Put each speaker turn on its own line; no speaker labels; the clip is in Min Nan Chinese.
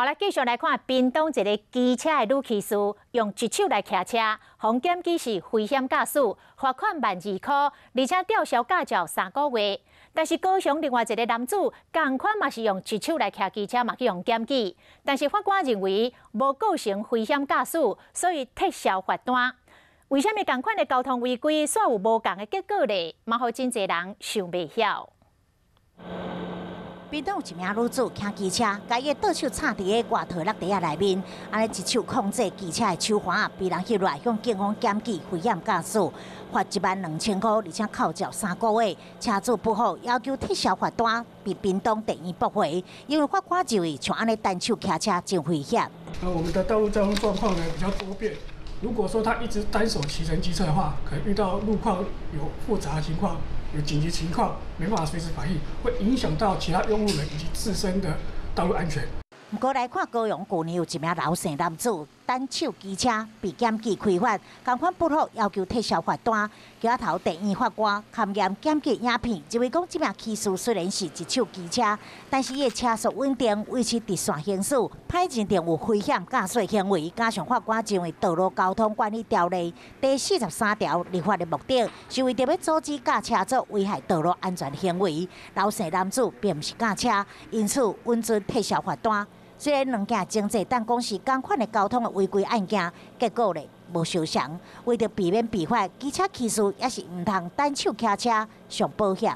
好來，繼續來看屏東一个機車的女騎士，用一手來騎車，予檢舉是危險駕駛，罰款12,000塊，而且吊銷駕照3個月。但是高雄另外一个男子，仝款嘛是用一手來騎機車，嘛去予檢舉，但是法官認為無構成危險駕駛，所以撤銷罰單。為啥物仝款的交通違規，煞有無仝的結果咧？嘛，予真濟人想袂曉。
屏東有一名女子騎機車，共伊的倒手插佇个外套落袋仔內面，按呢一手控制機車的手環，被人翕落來，向警方檢舉危險駕駛，罰12,000塊，而且扣照3個月。車主不服，要求撤銷罰單，被屏東地院駁回，因為法官認為像按呢單手騎車真危險。
那我們的道路交通狀況呢比較多變，如果說他一直單手騎乘機車的話，可能遇到路況有複雜情況，有緊急情況，沒辦法隨時反應，會影響到其他用路人以及自身的道路安全。
毋過來看高雄，舊年有一名劉姓男子單手機車被檢舉開罰，仝款不服要求撤銷罰單，橋仔頭地院法官勘驗檢舉影片，認為講這名騎士雖然是一手機車，但是伊的車速穩定，維持直線行駛，歹認定有危險駕駛行為。加上法官認為《道路交通管理條例》第43條立法的目的，是為著欲阻止駕車族危害道路安全行為。劉姓男子並毋是駕車，因此允准撤銷罰單。雖然兩件情節當講是仝款的交通的違規案件，結果咧無相仝。為著避免被罰，機車騎士也是毋通單手騎車上保險。